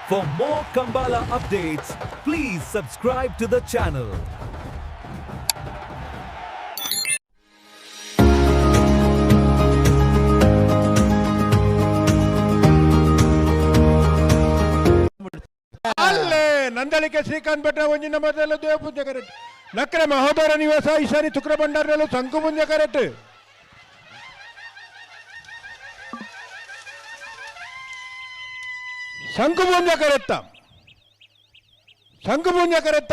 For more Kambala updates, please subscribe to the channel. ಅಲ್ಲೇ ನಂದಳಿಕೆ ಶ್ರೀಕಾಂತ್ ಭಟ್ಟ ಒಂಜಿನ ಮೊದಲು ದೇವಪೂಜೆ correct. ನಕ್ರೆ Mahodara ನಿವಾಸ ಈಶಾನಿ ತುಕ್ರ ಭಂಡಾರಲ್ಲೂ ಶಂಕು ಮುಂಜೆ ಕರೆಕ್ಟ್. ಶಂಕು ಮುಂಜೆ ಕರೆತ್ತ, ಶಂಕು ಮುಂಜೆ ಕರೆತ್ತ.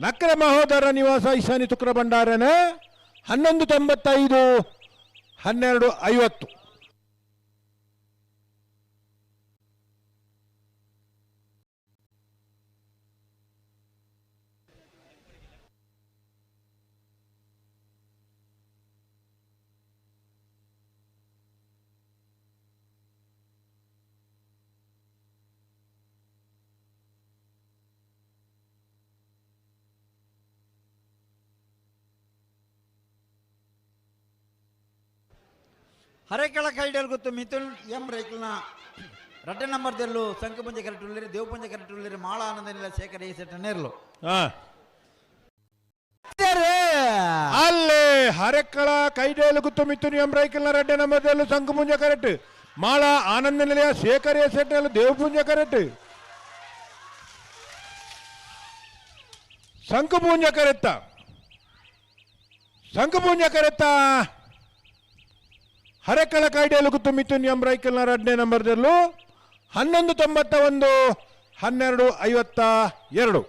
ನಕ್ರೆ ಮಹೋದರ ನಿವಾಸ ಈಶಾನಿ ತುಕ್ರ ಭಂಡಾರನ 11.95, 12.50. ಹರೇಕಳ ಕೈಡಲ್ ಗೊತ್ತು ಮಿಥುನ್ ಎಂ ರೈಕಲ್ನ ರಡ್ಡ ನಂಬರ್ ದೆಲ್ಲು ಸಂಕಪಂಜ ಕರೆಕ್ಟ್ ಉಳ್ಳೇರಿ, ದೇವಪಂಜ ಕರೆಕ್ಟ್ ಉಳ್ಳೇರಿ, ಮಾಳ ಆನಂದ ನಿಲ ಶೇಖರ ಈ ಸೆಟ್ ನೇರ್ಲು. ಅಲ್ಲೇ ಹರೆಕ್ಕಳ ಕೈಡೇಲು ಗುತ್ತು ಮಿಥುನ್ ಎಂ ರೈಕಲ್ನ ರಡ್ಡೆ ನಂಬರ್ದಲ್ಲೂ ಶಂಕುಪುಂಜ ಕರೆಕ್ಟ್. ಮಾಳ ಆನಂದ ನಿಲಯ ಶೇಖರ್ ಎಸೆಟ್ನಲ್ಲೂ ದೇವಪೂಂಜ ಕರೆಕ್ಟ್. ಶಂಕುಪೂಂಜ ಕರೆತ್ತ, ಶಂಕುಪೂಂಜ ಕರೆತ್ತ. ಹರೆಕ್ಕಳ ಕೈಡೇಲು ಗುತ್ತು ಮಿಥುನ್ ಎಂ ರೈಕಲ್ನ ರಡ್ಡೆ ನಂಬರ್ದಲ್ಲೂ 11.91, 12.52.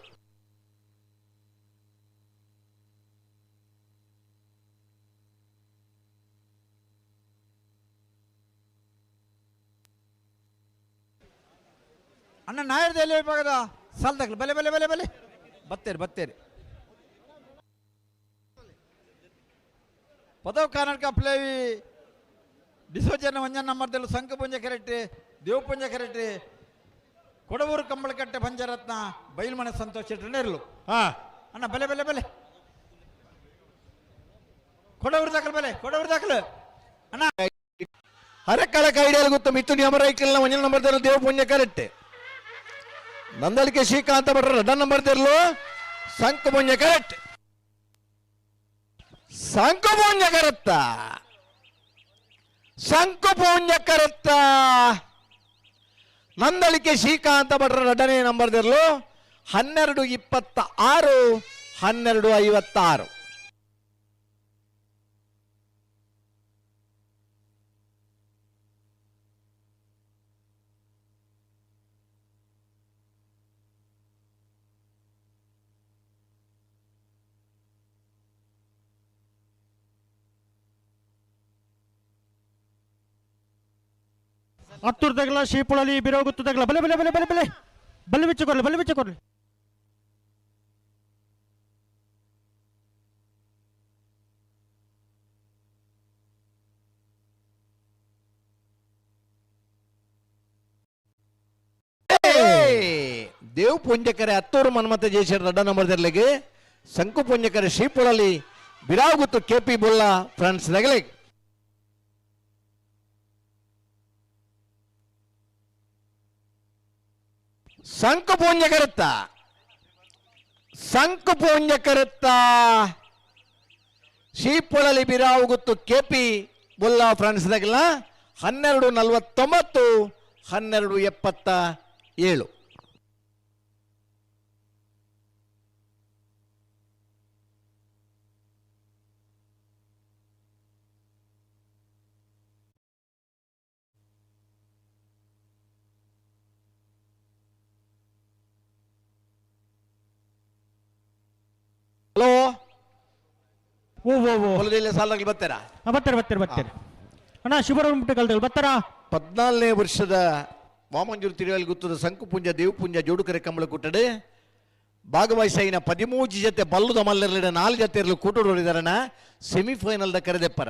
ಅಣ್ಣ ನಾಯರ್ದಲ್ಲಿ ವಿಭಾಗದ ಸಾಲ್ದಾಗ್ಲು ಬಲೆ ಬಲೆ ಬಲೆ ಬಲೆ ಬತ್ತೇರಿ ಬತ್ತೇರಿ. ಪದವ್ ಕರ್ನಾಟಕ ಪ್ಲೇವಿ ಡಿಸೋಜನ ಒಂಜನ ನಂಬರ್ದಲ್ಲೂ ಸಂಕಪುಂಜ ಕರೆಕ್ಟ್, ದೇವಪುಂಜ ಕರೆಕ್ಟ್, ಕೊಡವೂರು ಕಂಬಳಕಟ್ಟೆ ಪಂಚರತ್ನ ಬೈಲ್ಮನೆ ಸಂತೋಷ್ ಶೆಟ್ಟರ್ ನೇರ್ಲು. ಅಣ್ಣ ಬಲೆ ಬಲೆ ಬಲೆ ಕೊಡವೂರು ದಾಖಲು ಬಲೆ ಕೊಡವೂರು ದಾಖಲು ಅಣ್ಣ. ಹರಕಳ ಕೈಡಿಯಲ್ಲಿ ಗೊತ್ತು ಮಿಥುನ್ ಯಮರೈಕಲ್ನ ಒಂಜನ ನಂಬರ್ ತೆರಲು ದೇವಪುಣ್ಯ ಕರೆಕ್ಟ್. ನಂದಳಿಕೆ ಶ್ರೀಕಾಂತ ಭಟ್ರ ರಡ್ಡ ನಂಬರ್ ತೆರಲು ಸಂಕಪುಂಜ ಕರೆಕ್ಟ್. ಸಂಕಪುಂಜ ಕರೆತ್ತ, ಸಂಕಪುಂಜ ಕರೆತ್ತ. ನಂದಳಿಕೆ ಶ್ರೀಕಾಂತ ಭಟ್ರ ರಡ್ಡನೇ ನಂಬರ್ ತೆರಲು 12.26, 12.56. ಹತ್ತೂರು ತಗಲ ಶೀಪುಳಲಿ ಬಿರೋಗುತ್ತು ತಗಲ ಬಲೆ ಬಲೆ ಬಲೆ ಬಲೆ ಬಲೆ ಬಲೆ ಬಿಚ್ಚು ಕೊರ್ಲಿ ಬಲೆ ಬಿಚ್ಚು ಕೊರ್ಲಿ. ದೇವ್ ಪುಂಜಕರೆ ಹತ್ತೂರು ಮನ್ಮತ ಜಯಶರ್ ರಡ್ಡ ನಂಬರ್ ತೆರಲಿಗೆ ಶಂಕು ಪುಂಜಕರೆ ಶ್ರೀಪುಳಲಿ ಬಿರಾಗುತ್ತು ಕೆ ಪಿ ಬುಲ್ಲ ಫ್ರೆಂಡ್ಸ್ ನಗಲೆ. ಶಂಕು ಪುಂಜಕರತ್ತ, ಶಂಕು ಪುಂಜಕರತ್ತ. ಶ್ರೀಪುಳಲಿ ಬಿರಾವುಗುತ್ತು ಕೆ ಪಿ ಬುಲ್ಲ ಫ್ರೆಂಡ್ಸ್ ನಗಲ 12.49, 12.77. ಹಲೋ. ಓ ಓ ಓ. ಹೊಲದಲ್ಲಿ ಸಾಲಾಗಿ ಬರ್ತೀರಾ? ಬರ್ತಾರೆ ಬರ್ತಾರೆ ಬರ್ತಾರೆ ಅಣ್ಣ. ಶಿವರ ಕಲ್ತಗಳು ಬರ್ತಾರಾ? 14ನೇ ವರ್ಷದ ವಾಮಂಜೂರು ತಿರುವಲ್ಲಿ ಗುತ್ತದ ಸಂಕುಪುಂಜ ದೇವಪುಂಜ ಜೋಡುಕರೆ ಕಂಬಳ ಕುಟ್ಟಡೆ ಭಾಗವಹಿಸೈನ 13 ಜೊತೆ ಬಲ್ಲುದ ಮಲ್ಲರ್ಲಿಡ 4 ಜೊತೆ ಇರಲು ಕೂಟು ನೋಡಿದಾರಣ ಸೆಮಿಫೈನಲ್ದ ಕರೆದೆಪ್ಪರ.